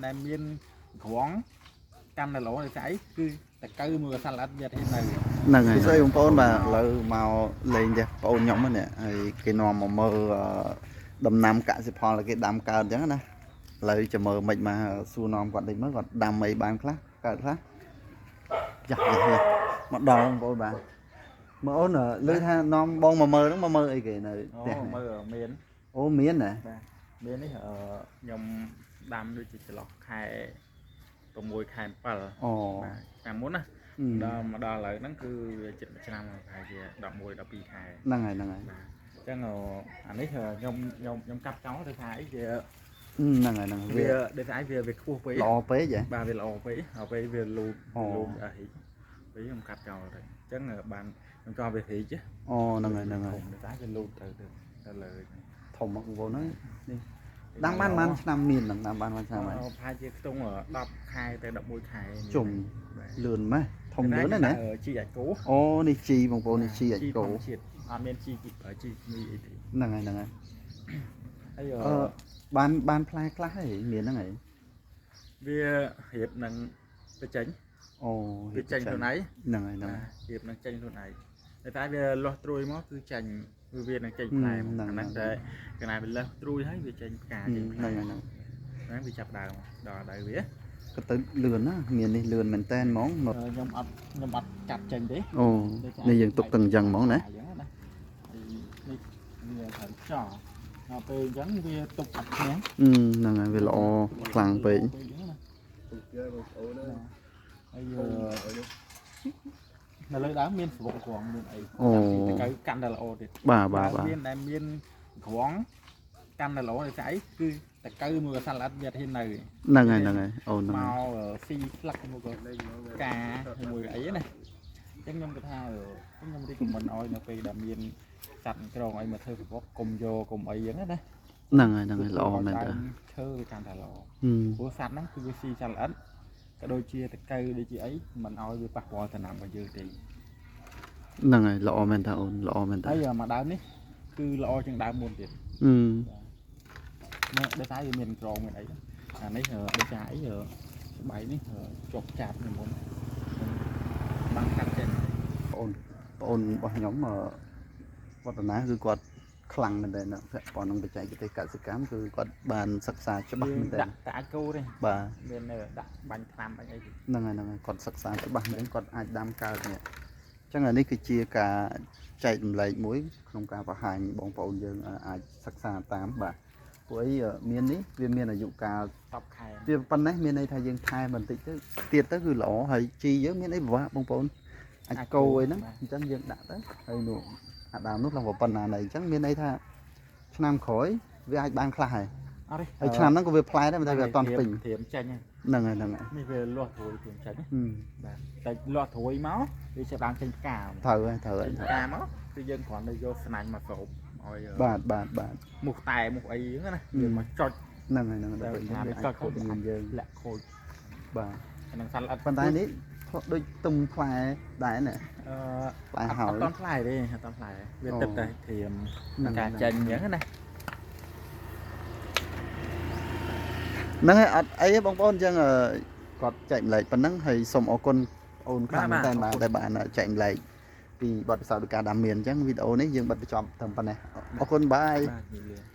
ដែលមានក្រងកាន់តែល្អដោយស្អីគឺតកៅមួយកសល្អិតវាហ៊ាននៅ ហ្នឹងហើយស្អីបងប្អូនបាទឥឡូវមកលេងផ្ទះបងប្អូនខ្ញុំហ្នឹងហើយគេនាំមកមើលដំណាំកសិផលដែលគេដាំកើតអញ្ចឹងណាឥឡូវចាំមើលមិនមកសួរនាំគាត់តិចមើលគាត់ដាំអីបានខ្លះកើតខ្លះយ៉ាយ៉ាយ៉ាមកដល់បងប្អូនបាទមើលអូនលើថានាំបងមកមើលហ្នឹងមកមើលអីគេនៅ អូ ផ្ទះនេះ មើលមាន អូមានណា បាទមាននេះអឺខ្ញុំដាំដូចជាចន្លោះខែ6ខែ7 អូ បាទឆ្នាំមុនណា អឺ ដល់មកដល់ឥឡូវហ្នឹងគឺវាជិតមួយឆ្នាំហើយប្រហែលជា11 12ខែ ហ្នឹងហើយហ្នឹងហើយ បាទអញ្ចឹងអានេះខ្ញុំខ្ញុំខ្ញុំកាប់ចោលទៅថាអីវា ហ្នឹងហើយហ្នឹង វា វា ដូចថាអីវាវាខ្ពស់ពេក ល្អពេកហ៎ បាទវាល្អពេកហើយពេលវាលូត អូ វាលូតអីពេលខ្ញុំកាប់ចោលទៅអញ្ចឹងបានខ្ញុំចង់វារីក អូហ្នឹងហើយហ្នឹងហើយ ធំដូចថាវាលូតទៅទៅទៅលើ ធំមកបងប្អូនហ្នឹងនេះដាំបានប៉ុន្មានឆ្នាំមានហ្នឹងដាំបានប៉ុន្មានឆ្នាំហើយ ប្រហែលជាខ្ទង់10ខែទៅ11ខែ ជុំ បាទ លឿនម៉េះធំលឿនណាស់ណា ជីអាចគោ អូនេះជីបងប្អូននេះជីអាចគោ ធម្មជាតិអត់មានជីជីប្រើជីមីអីទេ ហ្នឹងហើយហ្នឹងហើយ ហើយ អឺបានបានផ្លែខ្លះហើយមានហ្នឹងហើយ វារៀបនឹងទៅចេញ អូ វាចេញខ្លួនឯង ហ្នឹងហើយហ្នឹង បាទ ហើយ រៀបនឹងចេញខ្លួនឯងតែតែវាលាស់ត្រួយមកគឺចេញគឺវានឹងចេញផ្លែមក ហ្នឹង អាហ្នឹងតែកណ្ដាលវាលាស់ត្រួយហើយវាចេញផ្កាចេញផ្លែ ហ្នឹងហើយហ្នឹង ហ្នឹងវាចាប់ដើមដល់ដៅវា ក៏ទៅលឿនណាមាននេះលឿនមែនតែនហ្មងមក ខ្ញុំអត់កាត់ចេញទេ អូនេះយើងទុកទាំងអញ្ចឹងហ្មងណា អញ្ចឹងណាហើយនេះវាត្រូវចោលដល់ពេលអញ្ចឹងវាទុកអត់គ្នា អឺហ្នឹងហើយវាល្អខ្លាំងពេក អញ្ចឹងណា បងប្អូនអើយ ហើយនៅលើដើមមានស្វកក្រងមានអី អូ តែកៅកាន់តែល្អទៀត បាទបាទបាទ មានដែលមានក្រងកាន់តែល្អដោយស្អីគឺតកៅមួយកសល្អិតវាអត់ហ៊ាននៅ ហ្នឹងហើយហ្នឹងហើយអូនហ្នឹង មក ហើយ ស៊ីស្លឹកមួយក៏កាមួយក៏អីណាអញ្ចឹងខ្ញុំគិតថាខ្ញុំរីកមិនអោយនៅពេលដែលមានសត្វក្រងអីមកធ្វើប្រពកកុំយកកុំអីចឹងណា ហ្នឹងហើយហ្នឹងហើយល្អមែនតើ ឈើវាកាន់តែល្អ ហឹម ព្រោះសត្វហ្នឹងគឺវាស៊ីសត្វល្អិតក៏ដូចជាតកៅដូចជាអីមិនអោយវាប៉ះពាល់ដំណាំរបស់យើងទេ ហ្នឹងហើយល្អមែនតើអូនល្អមែនតើ ហើយមួយដើមនេះគឺល្អជាងដើមមុនទៀត អឺ នេះដោយសារវាមានក្រងមានអីអានេះដូចថាអីស្បៃនេះជាប់ចាប់ពីមុនបានកាត់ចេញ បងប្អូនរបស់ខ្ញុំអឺវឌ្ឍនាគឺគាត់ខ្លាំងមែនតើពាក់ព័ន្ធនឹងបច្ចេកទេសកសិកម្មគឺគាត់បានសិក្សាច្បាស់មែនតើ ដាក់តែអាចគោទេ បាទ មានដាក់បាញ់ថ្នាំបាញ់អីទេ ហ្នឹងហើយហ្នឹងហើយគាត់សិក្សាច្បាស់មែនគាត់អាចដាំកើតនេះអញ្ចឹងអានេះគឺជាការចែករំលែកមួយក្នុងការបង្ហាញបងប្អូនយើងអាចសិក្សាតាមបាទព្រោះអីមាននេះវាមានអាយុកាល 10ខែ វាប៉ុណ្ណេះមានន័យថាយើងថែបន្តិចទៅទៀតទៅគឺល្អហើយជីយើងមានអីពិបាកបងប្អូនអាចគោអីហ្នឹងអញ្ចឹងយើងដាក់ទៅហើយនោះអាដើមនោះឡើងប៉ុណ្ណាណីអញ្ចឹងមានន័យថាឆ្នាំក្រោយវាអាចបានខ្លះហើយ អត់ទេ ហើយឆ្នាំហ្នឹងក៏វាផ្លែដែរមិនថាវាអត់តាន់ពេញ ត្រៀមចេញ ហ្នឹងហើយហ្នឹងហើយ នេះវាលាស់ត្រួយត្រៀមចេញ ហឹម បាទតែលាស់ត្រួយមកវាចាប់ដើមចេញផ្កា ត្រូវហើយត្រូវហើយ ចេញផ្កាមកគឺយើងគ្រាន់តែយកស្នាញ់មកស្រូបឲ្យ បាទបាទបាទ មុខតែមុខអីហ្នឹងណាយើងមកចុច ហ្នឹងហើយហ្នឹងហើយដល់ពេលយើងវាអាចខូចមានយើង លាក់ខូច បាទ អានឹងសត្វល្អិត ប៉ុន្តែនេះដូចទុំផ្លែដែរណា អឺ ផ្លែហើយ អត់តន់ផ្លែទេអត់តន់ផ្លែវាទឹកតែត្រៀម ហ្នឹង ការចេញអញ្ចឹងណា ហ្នឹងហើយអត់អីទេបងប្អូនអញ្ចឹងគាត់ចែកម្លែកប៉ុណ្ណឹងហើយសូមអរគុណអូនខ្លាំងមែនតើបាទដែលបានចែកម្លែកពីបទពិសោធន៍នៃការដាំមៀនអញ្ចឹងវីដេអូនេះយើងបិទបញ្ចប់ត្រឹមប៉ុណ្ណេះអរគុណបាយ បាទជំរាបលា